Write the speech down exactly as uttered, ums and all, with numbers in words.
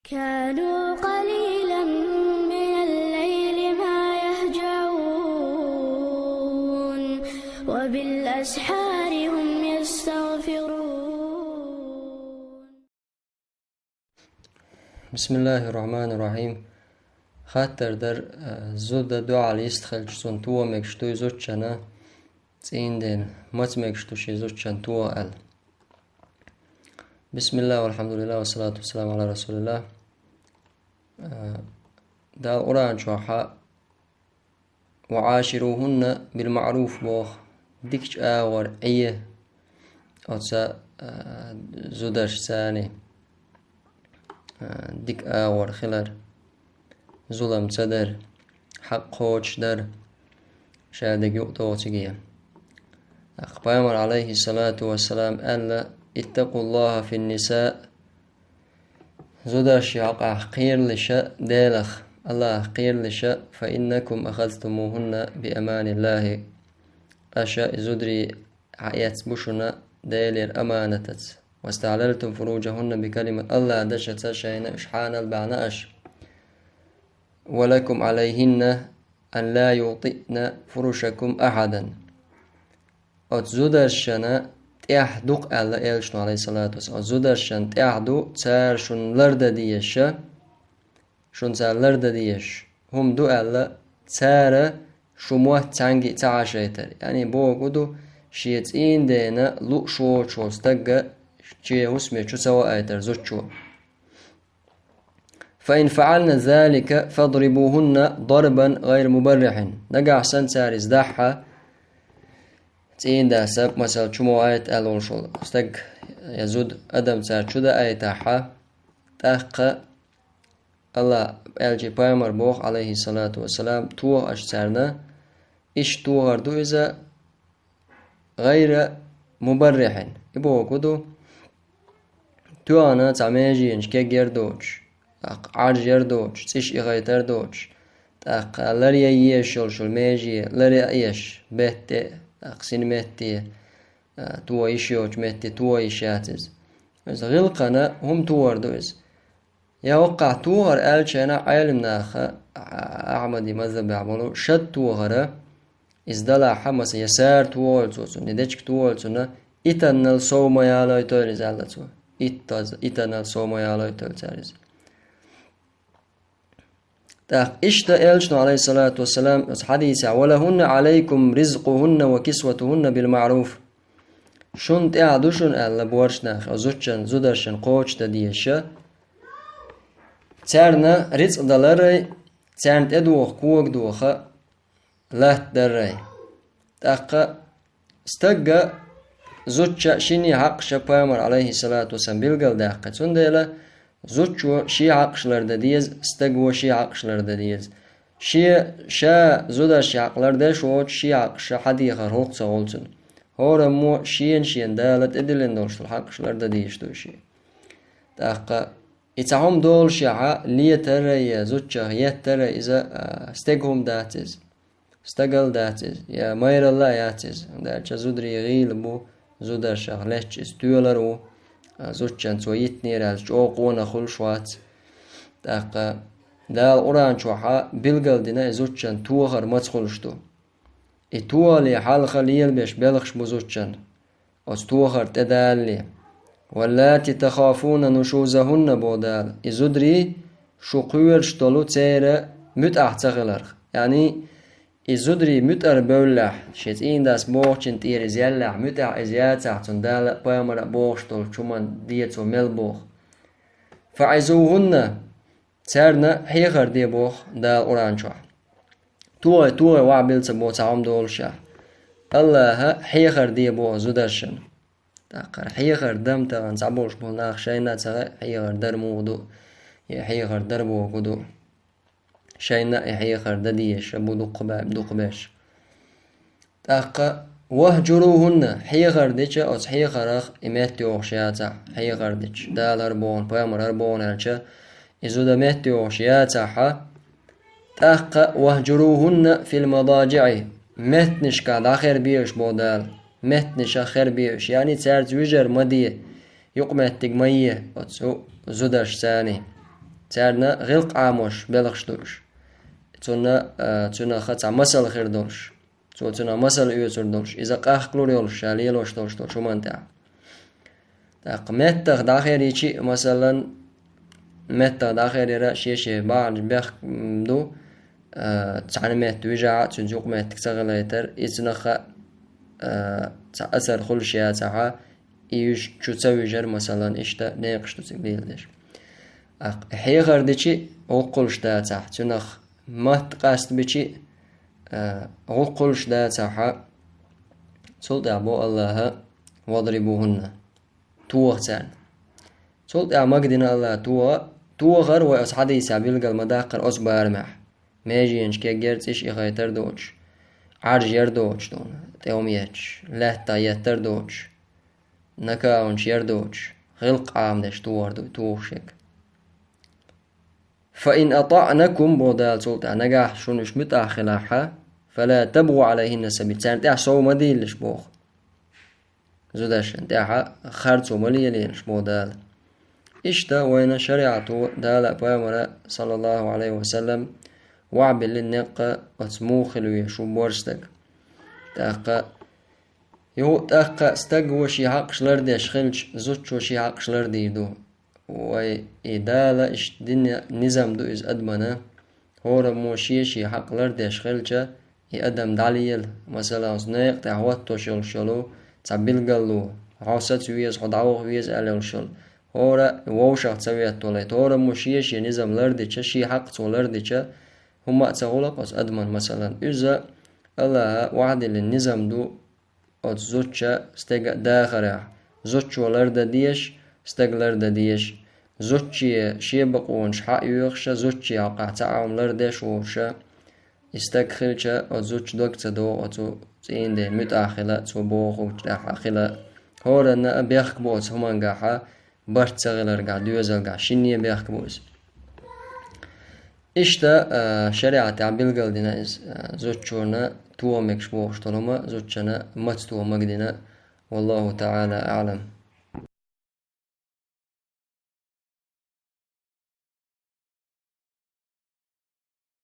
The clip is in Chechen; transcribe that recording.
كانوا قليلا من الليل ما يهجعون، وبالأسحار هم يستغفرون. بسم الله الرحمن الرحيم. Хаттар дар, э, зуда дуӀал йистхилча цун тоха мегаш дуй зудчунна цӀийнден, маца мегаш ду ший зудчунна тоха аьлла. بسم الله والحمد لله والصلاة والسلام على رسول الله. Э, Дала Къуръан чохь «وعاشروهن بالمعروف» боху, дикачу агӀор Ӏе оцу, а, зударшца, а, дика агӀор хилар, зулам ца дар, хьакъ кхочушдар, ша дерг юкъа тоху цига. ТӀаккха Пайхамар, Ӏалайхиссалату вассалам, аьлла: «اتقوا الله في النساء». Зударшна хьокъехь кхералаш Делах, Аллахах кхералаш, «فإنكم أخذتموهن بأمان الله». Аша и зударий хьаэцна бу шуна Делера аманатаца. «واستحللتم فروجهن بكلمة», Аллахьан дашаца шайна уьш хьанал баьхна аша. «ولكم عليهن أن لا يوطئن فرشكم أحدا». Оцу зударшна тӀехь ду-кх аьлла элчано, Ӏалайхиссалату вассалам. Оцу зударшна тӀехь ду, цара шуна лардан дезаш, шуна цара лардан дезаш хӀума ду аьлла, цара шу мотт цхьаьнгге а ца хьашайтар. Яъни бохург ду, шен цӀийндена лууш воцуш волу стаг шен хӀусаме чу ца ваийтар зудчо. «فإن فعلن ذلك فاضربوهن ضربا غير مبرح». Нагахь санна цара иза дахь, цӀийндас, масала, чу ма ваийта аьлла волуш волу стаг я зуда, адам цара чу даийтахь, тӀаккха Аллахьан элча, Пайхамар боху, Ӏалайхиссалату вассалам, тоха аша царна, иштта тохар ду иза, «غير مبرح». И бохург ду, тоьхна цхьа меженаш кегъяр доцуш, тӀаккха Ӏаржъяр доцуш, цӀиш ихайтар доцуш, тӀаккха ларъян езаш йолуш йолу меже ларъеш, бетте, тӀаккха синметте, а, тоха йиш йоцучу метте тоха йиш яц иза. Иза гӀиллакхана хӀума тохар ду иза. Я хӀокхахь тохар аьллачарна Ӏеламнаха, а, Ахьмади мазхабехь болу, шад тохара, иза далахь, масала, я сара тохийла цо цунна, я дечиг тохийла цунна, итанал сов ма ялойтийла иза аьлла цо. Итаз-, итанал сов ма ялойтийла цара иза. ТӀаккха иштта элчано, Ӏалайхиссалату вассалам, оцу хьадисехь: «ولهن عليكم رزقهن وكسوتهن بالمعروف». Шуна тӀехь ду шуна аьлла борш нах, зудчун, зударшна кхочушдан дезаш, царна рицкъ даларай, царна тӀедоха кога доха латта даррай. ТӀаккха стага, зудча шинне хьакъаша Пайхамар, Ӏалайхиссалату вассалам, билгалдаьккхи. Цундела зудчо шен хьакъаш лардан деза, стага шен хьакъаш лардан деза. Шен, ша зударшен хьакъ лардеш воцуш, шен хьакъаш хьадехар хӀуллакх ца хуьлу цунна. ХӀораммо шена-шена Дала тӀедиллина долуш долу хьакъаш лардан дезаш ду шен. ТӀаккха и цхьа хӀума долушехь, летар а, я зудчух еттар а иза, а, стеган хӀума дац иза. Стагал дац иза, я майралла а яц иза. ХӀунда аьлча зударий гӀийла бу, зударшах лаьтташ иза тоьлар а ву, а, зудчун цо йитинера аьлла чӀогӀа къонах хуьлуш вац. ТӀаккха Дала Къуръан чохь билгалдина и зудчун тохар маца хуьлуш ду. И тохале хьалха лелабеш белхаш бу зудчун оцу тохар тӀедалале. «واللاتي تخافون نشوزهن», боху Дала, и зударий шу кхоьруш долу церан муьтӀахь ца хиларх. Яъни, и зударий муьтӀара бевллехь, шен цӀийндас бохучун тӀера иза яьллехь, муьтӀахь иза яцахь, цунна Дала а, Пайхамара а бохуш долчу хӀуманна децо мел боху. «فعظوهن», царна хьехар де боху Дала Къуръан чохь. Тохий, тохий, вахь билла ца боху цхьа хӀума долушехь. Аллаха хьехар де боху зударшна. ТӀаккха хьехар дан тахана цхьаболуш болу нах шайна а ца хаьа, хьехар дар муха ду, я хьехар дар бохург ду. Шайна а и хьехар дан дезаш бу дукха бе-, дукха беш. ТӀаккха «واهجروهن», хьехар дича, оцу хьехарах и меттайогӀуш яцахь, хьехар дича, Дала хӀара боху, Пайхамара хӀара боху аьлча, и зуда меттайогӀуш яцахь, тӀаккха «واهجروهن في المضاجع», меттанашкахь дӀахербе уьш боху Дала, меттанашах хербе уьш, яъни цаьрца вижар ма де, юкъаметтиг ма е оцу зударшца. Царна гӀиллакх Ӏамош белхаш ду уж. Цунна, а, цунаха цхьа масал хир долуш. Цо цунах масал оьцур долуш. Иза къахкалур йолуш, ша лелош долуш долчу хӀуманна тӀехь. ТӀаккха меттах дӀахерийчи, масалан, меттах дӀахерира шен-шен бахьанаш бехк, м, ду, а, цхьана метта вижахьа, цуьнца юкъа меттиг ца хилайтар, и цунаха, а, цхьа асар хуьлуш яцахьа, и уьш чу ца вижар, масалан, иштта некъаш ду цига леладеш. ТӀаккха хьехар дичи, гӀуллакх хуьлуш дацахь, цуьнах матта къастабичи, а, гӀуллакх хуьлуш дацахьа, цул тӀаьхьа бо Аллаха: «Вадрибухунна». Тоха царна. Цул тӀаьхьа магадина Аллаха тоха, тохар вай оцу хьадисехь билгал ма даккхара оцу барамехь. Меженаш кегъярца иш и хайтар доцуш, Ӏаржъяр доцуш дуна, тӀе хӀума етташ, лаьттах еттар доцуш, накаунаш яр доцуш, гӀиллакх Ӏамадеш тохар ду, тохуш ерг. «Фа ин атаънакум», боху Дала цул тӀаьхьа, нагахь шуна уьш муьтӀахь хилахьа, «фала табгӀу Ӏалайхинна сабил». Царна тӀехь сов ма дийлалаш боху. Зудашна тӀехьа харцо ма лелаелаш боху Дала. Иштта вайна шариӀато Дала а пайхамара, саллаллаху Ӏалайхи ва саллам, вахьбиллина некъ оцу муха хила везаш ву борша стаг. ТӀаккха, юха тӀаккха стаг ву шен хьакъаш лардеш хилча, зудчо шен хьакъаш лардийр ду. Вай и Дала иштта дина низам ду иза адамана. ХӀораммо шен-шен хьакъ лардеш хилча, и адам дӀалела, масала, оцу некъа тӀехь хӀоттош йолуш йолу цхьа билгалло, хьо саца веза, хьо дӀаваха веза аьлла йолуш йолу. ХӀора вовшах ца ветталайта, хӀораммо шен-шен низам лардича, шен хьакъ цо лардича, хӀумма а ца гӀулакх оцу адаман, масалан. Иза Аллаха вахьдиллина низам ду, оцу зудча стега а дахарехь, зудчо лардан дезаш, стаг лардан дезаш, зудче шен бакъонаш хьаоьхуша, зудче хьокъехь цхьа Ӏамал лардеш воцуша, и стаг хилча, оцу зудча дог ца догӀу оцу цӀийнан ден муьтӀахь хила, цо бохучу тӀехь хила. ХӀоранна а бехк бу оцу хӀумангахьа, барт ца хиларгахь, доьзалгахь, шинне бехк бу иза. Иштта, а, шариӀатехь билгалдина иза, а, зудчунна тоха мегаш бохуш долу хӀума, зудчунна маца тоха магадина. Валлаху таӀала аӀлам.